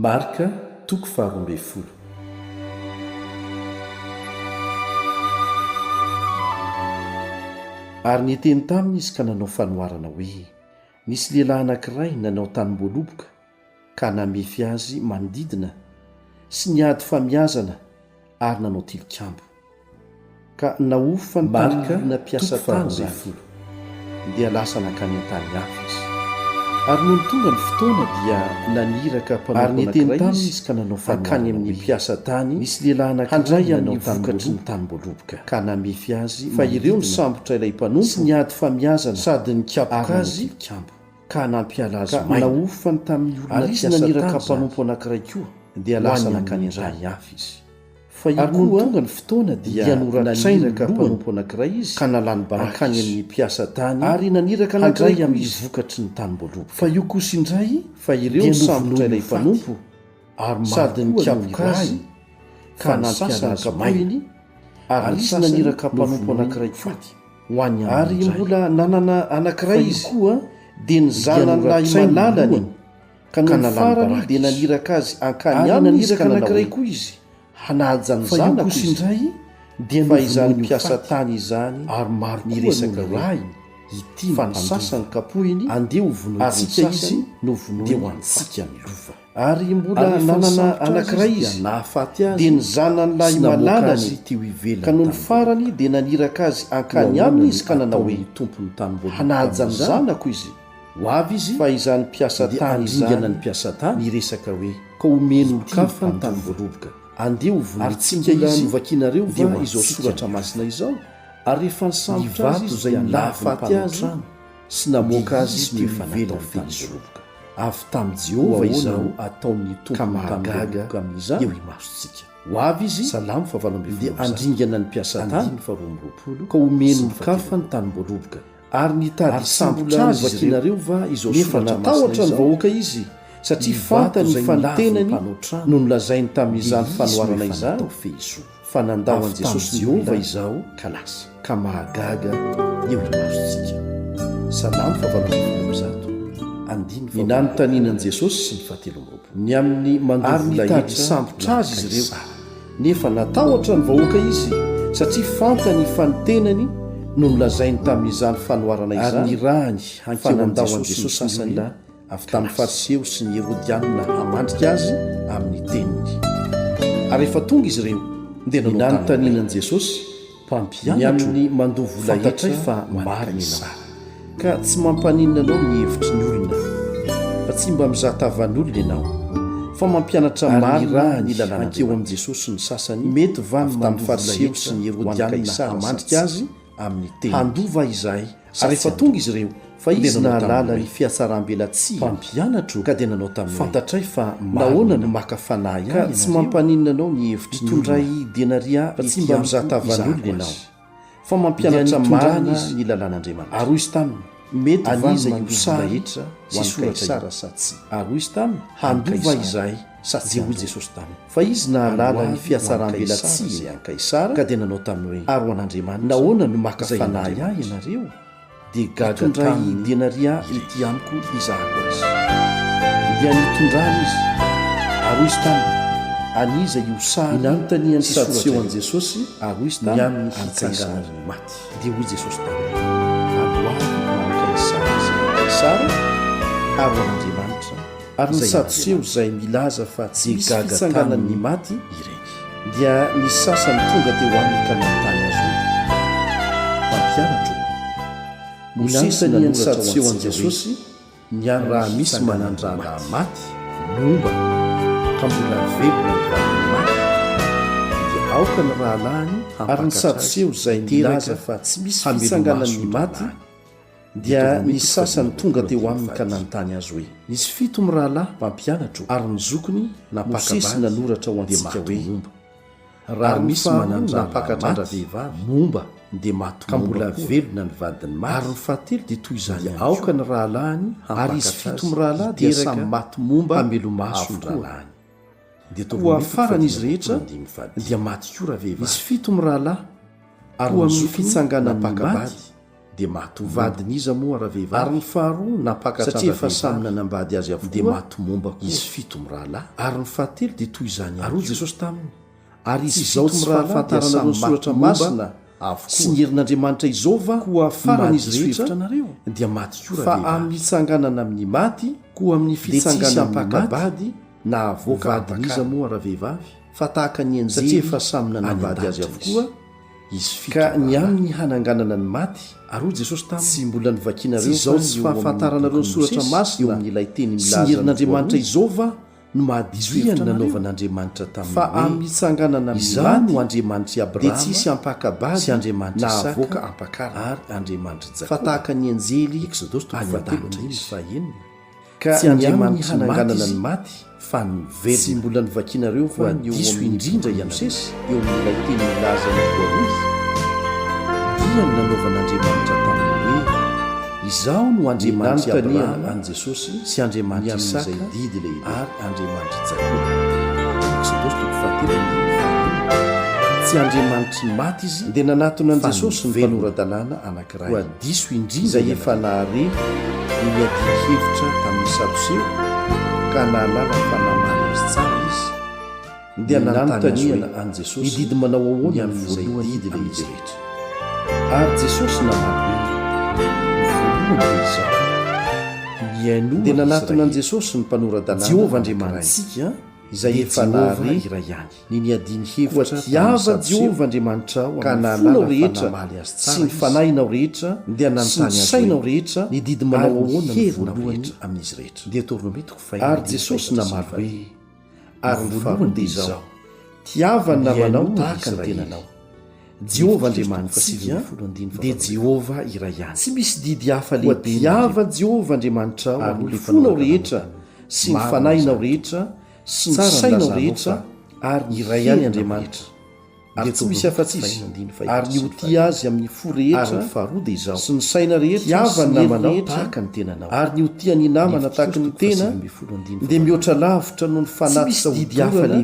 Marka toko faharoa ambin'ny folo. Ary niteny taminy izy ka nanao fanoharana hoe, Nisy lehilahy anankiray nanao tanim-boaloboka ka namefy azy manodidina sy niady famiazana ary nanao tilikambo. Ka nahofany tamin'ny olona mpiasa tany izany, dia lasa nankany an-tany hafa izy. Ary nony tonga ny fotoana dia naniraka mpanompo anankiray izy hankany amin'ny mpiasa tany handray amin'ny vokatry ny tanim-boaloboka. Fa ireo nisambotra ilay mpanompo sy niady famiazana sady nikapoka azy ka nampiala azy maina. Ary izy naniraka mpanompo anankiray koa ho any amin'ny tany hafa izy. Fa io Ary nony koa tonga ny fotoana dia dia noratrainy ny naniraka lohany mpanompo anankiray izy ka nalany baraka hankany izy. amin'ny mpiasa tany Ary naniraka anankiray handray koa amin'ny izy. vokatry ny tanim-boaloboka. Fa io kosa indray Fa ireo dia nisambotra novonoiny ilay ho faty, mpanompo ary maro sady koa no nikapoka azy nirahiny, ka fa ny nampiala sasany azy maina, kapohiny, ary ary ny izy sasany naniraka mpanompo novonoiny anankiray ho koa faty. ho any aminy Ary indray. mbola nanana anankiray Fa io izy, koa dia ny dia zanany lahy noratrainy ny malalany, lohany, Ka nony farany dia naniraka azy hankany aminy izy ka nanao hoe, koa izy, Hanaja ny zanako izy. indray dia fa izany mpiasa tany izany ary maro niresaka hoe, ity fa ny sasany kapohiny andeha ho vonointsika izy dia ho antsika ny lova. Ary mbola nanana anankiray izy, dia ny zanany lahy malalany, ka nony farany dia naniraka azy hankany aminy izy ka nanao hoe, Hanaja ny zanako izy. Ho avy izy fa izany mpiasa dia tany handringana izany ny mpiasa tany niresaka hoe ka omeny ity olon-kafa ny tany mpandova. voaloboka. Andeha ho Ary tsy vonointsika mbola izy novakinareo dia va ho izao antsika soratra ny masina izao? Ary rehefa Ny nisambotra azy vato izy izay dia nolavin'ny nahafaty mpanao azy trano sy namoaka dia azy izy no teo efa ivelan'ny natao tany fehizoro. voaloboka. Avy tamin'i Koa Jehovah ahoana izao no ataon'ny ka tompon'ny tany mahagaga voaloboka amin'izany? eo imasontsika. Ho avy izy Salamo fahavalo ambin'ny dia folo amby zato, handringana ny mpiasa tany andininy faharoa amby roapolo ka omeny sy ny olon-kafa ny tanim-boaloboka. Ary nitady hisambotra azy izy ireo, nefa natahotra ny vahoaka izy, satria fantany fa ny tenany no nolazainy tamin'izany fanoharana izany, fa nandao an'i Jesosy ny olona ka lasa. Ka mahagaga eo imasontsika. Salamo fahavalo ambin'ny folo amby zato, andininy faharoa. Ny nanontaniana an'i Jesosy sy ny fahatelo amby roapolo. Ny amin'ny mandoa Ary vola nitady hetra hisambotra ho an'i azy izy ireo, Kaisara. Nefa natahotra ny vahoaka izy, satria fantany fa ny tenany no nolazainy tamin'izany fanoharana Ary izany, nirahany fa hankeo amin'i nandao an'i Jesosy ny Jesosy ny sasany olona avy ka tamin'ny lasa. Fariseo sy ny Herodianina hamandrika azy amin'ny teniny. Ary rehefa tonga izy ireo, dia Ny nanao taminy hoe. nanontaniana an'i Jesosy, Mpampianatro, Ny amin'ny mandoa vola Fantatray hetra fa ho an'i marina ianao, Kaisara. ka tsy mampaninona anao ny hevitry ny olona, fa tsy mba mizaha tavan'olona ianao, fa mampianatra Ary marina nirahany ny hankeo amin'i lalàn'Andriamanitra. Jesosy ny sasany Mety va ny avy tamin'ny mandoa vola Fariseo sy hetra ny ho an'i Herodianina Kaisara sa hamandrika tsia? azy amin'ny teniny. Handoa va izahay sa Ary tsy rehefa tonga handoa? izy ireo, Fa dia izy nanao taminy nahalala hoe, ny fihatsarambelatsihiny, Mpampianatro, ka dia nanao taminy hoe, Fantatray fa marina Nahoana no ianao, maka fanahy ka ahy tsy ianareo? mampaninona anao ny hevitry ny olona, Mitondray denaria fa tsy ety mba mizaha amiko tavan'olona hizahako ianao, azy. fa mampianatra Dia nitondrany marina izy, ny lalàn'Andriamanitra. Ary hoy izy taminy, Mety va ny An'iza io mandoa vola sary hetra ho sy an'i soratra io? Kaisara sa tsia? Ary hoy izy taminy, An'i Handoa va Kaisara izahay sa tsy Dia hoy handoa? Jesosy taminy, Fa izy nahalala ny Aloavy ho an'i Kaisara fihatsarambelatsihiny, izay an'i Kaisara, ka dia nanao taminy hoe, Ary ho an'Andriamanitra Nahoana no maka izay fanahy ahy an'Andriamanitra. ianareo? Dia gaga Mitondray taminy denaria ireny. ety amiko hizahako azy. Dia nitondrany izy, ary hoy izy taminy, An'iza io sary Ny nanontanian'ny sy soratra Sadoseo io? an'i Jesosy Ary hoy izy ny taminy, amin'ny An'i Kaisara. hitsanganan'ny maty. Dia hoy Jesosy taminy, Aloavy ho an'i Kaisara izay an'i Kaisara, ary ho an'Andriamanitra Ary ny izay Sadoseo an'Andriamanitra. izay milaza fa tsy Dia misy gaga fitsanganan'ny taminy maty, ireny. Dia nisy sasany tonga teo aminy ka nanontany azy hoe, Mpampianatra ô, Mosesy Nanontanian'ny nanoratra ho Sadoseo an'i antsika hoe, Jesosy ny amin'ny Raha misy fitsanganan'ny manan-drahalahy maty. maty, momba, ka mbola velona ny vadiny maty, dia aoka ny rahalahiny Ary ny hampakatra azy Sadoseo izay hiteraka milaza fa tsy misy hamelo-maso fitsanganan'ny ny maty, rahalahiny. Dia nisy sasany tonga teo aminy ka nanontany azy hoe, Nisy fito mirahalahy mpampianatro, ary ny zokiny nampaka-bady nanoratra ho antsika hoe, Raha misy manan-drahalahy maty, momba, dia maty ka mbola velona ny vadiny maty, ary ny fahatelo dia toy izany ihany koa, aoka ny rahalahiny hampakatra azy, hiteraka hamelo-maso ny rahalahiny. Koa farany izy rehetra dia maty koa ravehivavy. Nisy fito mirahalahy, ary ny zokiny nampaka-bady. Dia maty ho vadin'iza moa ravehivavy? Ary ny faharoa nampakatra Satria efa samy nanambady azy avokoa dia maty momba koa izy fito mirahalahy. Ary ny fahatelo dia toy izany ihany Ary hoy Jesosy taminy, Ary izy fito mirahalahy dia samy maty momba avokoa. Sy ny herin'Andriamanitra izao va koa farany izy rehetra dia maty koa ravehivavy. Fa amin'ny hitsanganana amin'ny maty, koa amin'ny fitsanganana amin'ny maty, na havoaka vadin'iza moa ravehivavy? Fa tahaka ny anjely Satria efa samy nanambady azy avokoa izy fito Ka ny amin'ny hananganana ny maty, ary hoy Jesosy taminy, Tsy mbola novakinareo va ny eo amin'ny bokin'i Mosesy, eo amin'ilay teny milaza ny herin'Andriamanitra izao va no mahadiso hevitra anareo? nanaovan'Andriamanitra taminy hoe, Fa amin'ny hitsanganana amin'ny Izaho no Andriamanitr'i Abrahama, dia tsy hisy hampaka-bady sy Andriamanitr'i na havoaka hampakarina, ary Andriamanitr'i Jakoba, fa tahaka ny anjely any an-danitra izy. Ka tsy Andriamanitry ny maty izy, maty, fa ny velona. Tsy mbola novakinareo va ny eo amin'ny bokin'i Mosesy, eo amin'ilay teny milaza ny voaroy? Dia ny nanaovan'Andriamanitra taminy hoe, Izaho no Andriamanitr'i Abrahama an'i Jesosy sy Andriamanitr'i Isaka didy lehibe ary Andriamanitr'i Jakoba. Eksodosy toko fahatelo andininy fahaenina. Tsy Andriamanitry ny maty izy, dia nanatona an'i Jesosy ny mpanora-dalàna anankiray. Koa diso indrindra izay efa nahare ny niadiany hevitra tamin'ny Sadoseo ka nahalala fa namaly azy tsara izy, dia nanontaniana an'i Jesosy ny didy manao ahoana ny voalohany didy lehibe rehetra. Ary Jesosy namaly hoe, Ny voalohany dia izao, Mihainoa Dia nanatona an'i Jesosy ny mpanora-dalàna Jehovah Andriamanitsika izay efa nahare iray ihany. ny niadiany hevitra Koa tiava Jehovah Andriamanitrao ka amin'ny fonao rehetra sy ny fanahinao rehetra sy ny sainao rehetra ny didy manao ahoana ny voalohany amin'izy rehetra. Ary Jesosy namaly hoe, Ary ny voalohany dia izao, Tiava ny namanao tahaka ny tenanao. Jehovah Andriamanitsika dia Jehovah iray ihany. Tsy misy didy hafa lehibe. Koa tiava Jehovah Andriamanitrao amin'ny fonao rehetra sy ny fanahinao rehetra sy ny sainao rehetra ary ny iray ihany Andriamanitra, ary tsy misy afa-tsy Izy, ary ny ho tia Azy amin'ny fo rehetra sy ny saina rehetra sy ny hery rehetra ary ny ho tia ny namana tahaka ny tena dia mihoatra lavitra noho ny fanatitra hodorana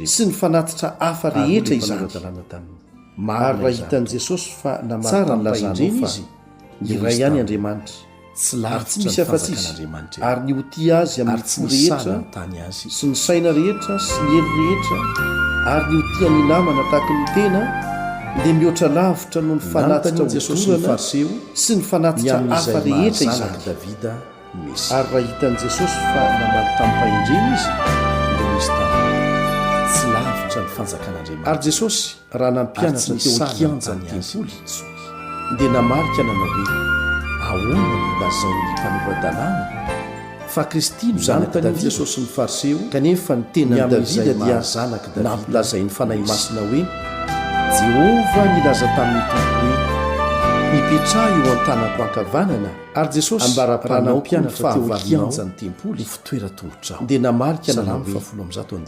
sy ny fanatitra hafa rehetra izany. Ary raha hitan'i Jesosy fa namaly tamim-pahendrena izy, iray ihany Andriamanitra. Tsy Ary tsy lavitra misy ny afa-tsy Izy, fanjakan'Andriamanitra ary ny ho tia Azy ary amin'ny tsy fo nisy sahy rehetra, nanontany Azy. sy ny saina rehetra, sy ny hery rehetra, ary ny ho tia ny namana tahaka ny tena, dia mihoatra lavitra noho ny fanatitra Nanontanian'i Jesosy ny hodorana Fariseo sy ny ny fanatitra amin'izay hafa maha rehetra zanak'i izany. Davida ny Mesia. Ary raha hitan'i Jesosy fa namaly tamim-pahendrena izy, dia hoy Izy taminy, Tsy lavitra ny fanjakan'Andriamanitra. Ary Jesosy, raha Ary tsy nampianatra nisy teo sahy an-kianjan'ny nanontany Azy tempoly, intsony. dia namarika nanao hoe, Ahoana no lazain'ny mpanora-dalàna fa Kristy no zanak'i Davida? Jesosy ny Fariseo, kanefa ny tenan'i Davida dia nampilazain'ny Fanahy Masina hoe, Jehovah nilaza tamin'ny Tompo hoe, Mipetraha eo an-tanako ankavanana, Ary Jesosy, raha nampianatra teo an-kianjan'ny tempoly, dia namarika nanao hoe,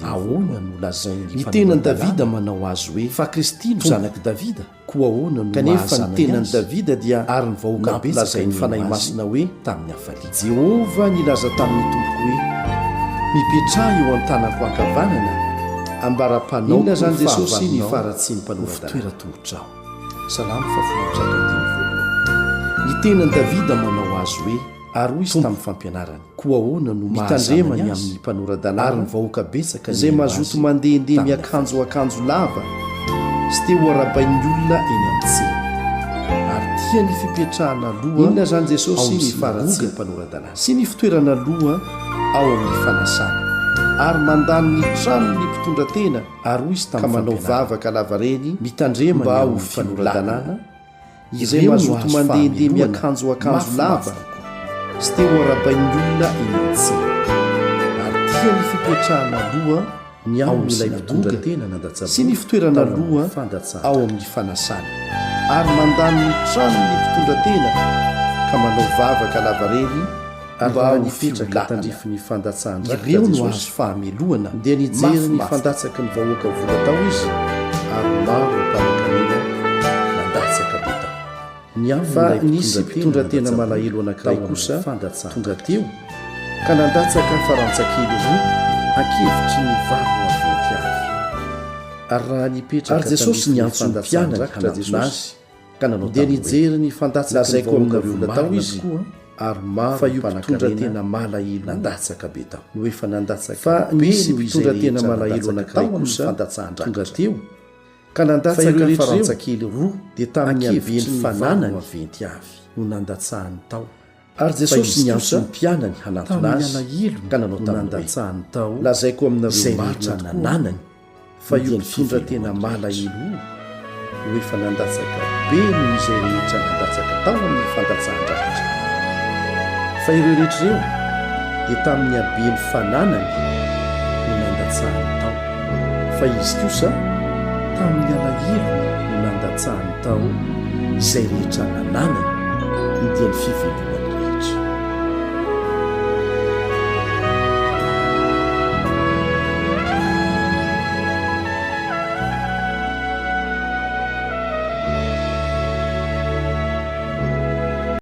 Ahoana no lazain'ny Ny tenan'i Davida manao azy hoe, fa Kristy no zanak'i Davida? Koa ahoana no Kanefa ny tenan'i Davida dia ary ny vahoaka betsaka nampilazain'ny Fanahy Masina hoe tamin'ny hafaliana. Jehovah nilaza tamin'ny Tompoko hoe, Mipetraha eo an-tanako ankavanana, ambara-panaoko Inona izany ny Jesosy ny fahavalonao faharatsian'ny ho mpanora-dalàna? fitoeran-tongotrao. Salamo fahafolonjato andininy voalohany. Ny tenan'i Davida manao azy hoe Ary hoy izy tamin'ny fampianarany, Koa ahoana no maha Mitandrema zanany ny azy? amin'ny mpanora-dalàna Ary ny vahoaka betsaka izay nihaino mazoto azy mandehandeha tamin'ny miakanjo hafaliana. akanjo lava sy te hoharabain'ny olona eny an-tsena, ary tia ny fipetrahana aloha Inona izany ao Jesosy amin'ny ny synagoga faharatsian'ny mpanora-dalàna? sy ny fitoerana aloha ao amin'ny fanasana, ary mandany ny tranon'ny mpitondra tena Ary hoy izy ka tamin'ny manao fampianarany, vavaka lavareny Mitandrema ny mba ho amin'ny fiolahana. mpanora-dalàna, Izay Ireo no mazoto azo mandehandeha fahamelohana miakanjo akanjo mafimafy lava kokoa. sy te hoharabain'ny olona eny an-tsena, ary tia ny fipetrahana aloha Ny ao amin'ilay amin'ilay mpitondra synagoga tena sy ny nandatsa-bola fitoerana tao amin'ny aloha ao fandatsahan-drakitra. amin'ny fanasana, ary mandany ny tranon'ny mpitondra tena ka manao vavaka lavareny Ary mba raha ho nipetraka fiolahana. tandrifin'ny fandatsahan-drakitra Ireo no Jesosy, azo fahamelohana dia nijery ny mafimafy fandatsaky ny vahoaka vola tao Izy, ary maro ny mpanankarena nandatsaka be tao. Ny Fa amin'ilay nisy mpitondra mpitondra tena tena nandatsa-bola malahelo anankiray tao amin'ny kosa tonga fandatsahan-drakitra. teo ka nandatsaka farantsakely roa ankevitry ny valo vaventy avy. Ary raha Ary nipetraka Jesosy tandrifin'ny niantso ny mpianany fandatsahan-drakitra hanatona Jesosy, Azy. Ka nanao Dia taminy hoe, nijery ny fandatsaky ny Lazaiko vahoaka aminareo vola tao marina izy, tokoa, ary maro fa ny io mpitondra mpanankarena tena malahelo io nandatsaka be tao. no efa nandatsaka Fa be nisy noho izay mpitondra tena rehetra malahelo nandatsaka anankiray tao amin'ny kosa fandatsahan-drakitra. tonga teo, Ka Fa nandatsaka ireo rehetra ireo farantsakely roa dia tamin'ny ankevitry haben'ny ny fananany vary maventy avy. no nandatsahany tao. Ary Fa Jesosy izy niantso kosa ny mpianany hanantona tamin'ny azy alahelony ka nanao no taminy hoe, nandatsahany tao Lazaiko aminareo izay marina rehetra tokoa, nananany, fa no io dia ny mpitondra tena fivelomany rehetra. malahelo io no efa nandatsaka be noho izay rehetra nandatsaka tao amin'ny fandatsahan-drakitra. Fa ireo rehetra ireo dia tamin'ny haben'ny fananany no nandatsahany tao, fa izy kosa tamin'ny alahelony no nandatsahany tao izay rehetra nananany, ny dia ny fivelomany.